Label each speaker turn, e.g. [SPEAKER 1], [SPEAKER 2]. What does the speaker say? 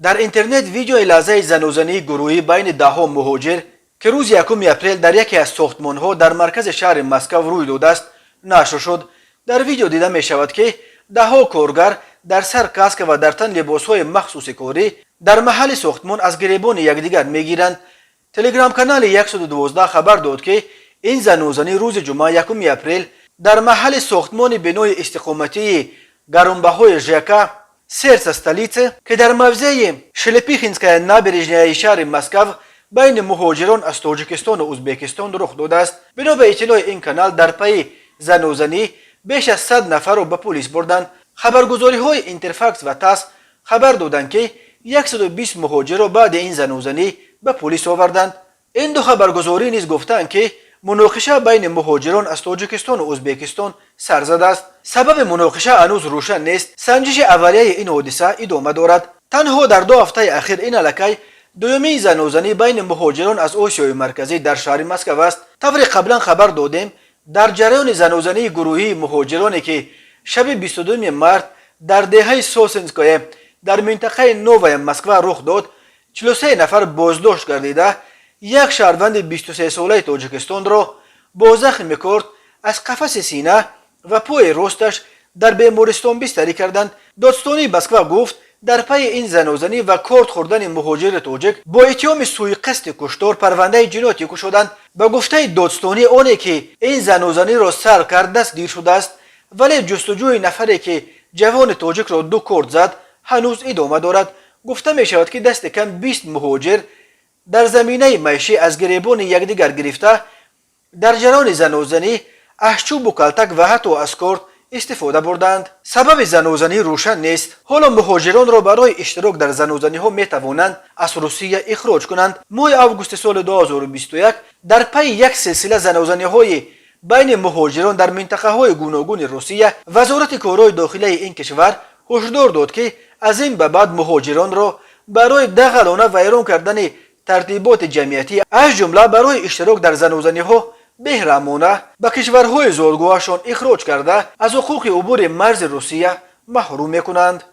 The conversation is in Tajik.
[SPEAKER 1] Дар интернет видеои лаҳзаи занозании гурӯҳӣ байни даҳҳо муҳоҷир, ки рӯзи 1 апрел дар яке аз сохтмонҳо дар маркази шаҳри Москав рӯй додааст, нашр шуд. Дар видео дида мешавад, ки даҳҳо коргар дар сар каска ва дар тан либосҳои махсуси корӣ дар маҳалли сохтмон аз гиребони якдигар мегиранд. Телеграм-канали 112 хабар дод, ки ин занозанӣ рӯзи ҷумъа, 1 апрел, дар маҳалли сохтмони бинои истиқоматии гаронбаҳои ЖК «Сердце столицы», ки дар мавзеи Шелепихинская набережная шаҳри Москав, байни муҳоҷирон аз Тоҷикистону Узбекистон рух додааст. Бино ба иттилои ин канал, дар пайи занозанӣ беш аз 100 нафарро ба пулис бурданд. Хабаргузориҳои Интерфакс ва ТАСС хабар доданд, ки 120 муҳоҷирро баъди ин занозанӣ ба пулис оварданд. Ин ду хабаргузорӣ низ гуфтанд, ки муноқиша байни муҳоҷирон аз Тоҷикистону Узбекистон сар задааст. Сабаби муноқиша ҳанӯз рӯшан нест. Санҷиши аввалияи ин ҳодиса идома дорад. Танҳо дар 2 ҳафтаи ахир ин аллакай дуюмин занозанӣ байни муҳоҷирон аз Осиёи Марказӣ дар шаҳри Москав аст. Тавре қаблан хабар додем, дар ҷараёни занозании гурӯҳии муҳоҷироне, ки шаби 22 март дар деҳаи Сосенское дар минтақаи Новая Москва рух дод, 43 нафар боздошт гардида, як шаҳрванди 23-солаи Тоҷикистонро бо захми корд аз қафаси сина ва пои росташ дар бемористон бистарӣ карданд. Додстонии Москва гуфт, дар пайи ин занозанӣ ва корд хӯрдани муҳоҷири тоҷик бо иттиҳоми сӯиқасди куштор парвандаи ҷиноятӣ кушоданд. Ба гуфтаи додстонӣ, оне ки ин занозаниро сар кард, дастгир шудааст, вале ҷустуҷӯи нафаре, ки ҷавони тоҷикро ду корд зад, ҳанӯз идома дорад. Гуфта мешавад, ки дасти кам 20 муҳоҷир дар заминаи маишӣ аз гиребони якдигар гирифта, дар ҷараёни занозанӣ аз чӯбу калтак ва ҳатто аз корд истифода бурданд. Сабаби занозанӣ рӯшан нест. Ҳоло муҳоҷиронро барои иштирок дар занозаниҳо метавонанд аз Русия ихроҷ кунанд. Моҳи августи соли 2021 дар пайи як силсила занозаниҳои байни муҳоҷирон дар минтақаҳои гуногуни Русия Вазорати корҳои дохилаи ин кишвар ҳушдор дод, ки аз ин ба баъд муҳоҷиронро барои дағалона вайрон кардани тартиботи ҷамъиятӣ, аз ҷумла барои иштирок дар занозаниҳо, беҳраҳмона ба кишварҳои зодгоҳашон ихроҷ карда, аз ҳуқуқи убури марзи Русия маҳрум мекунанд.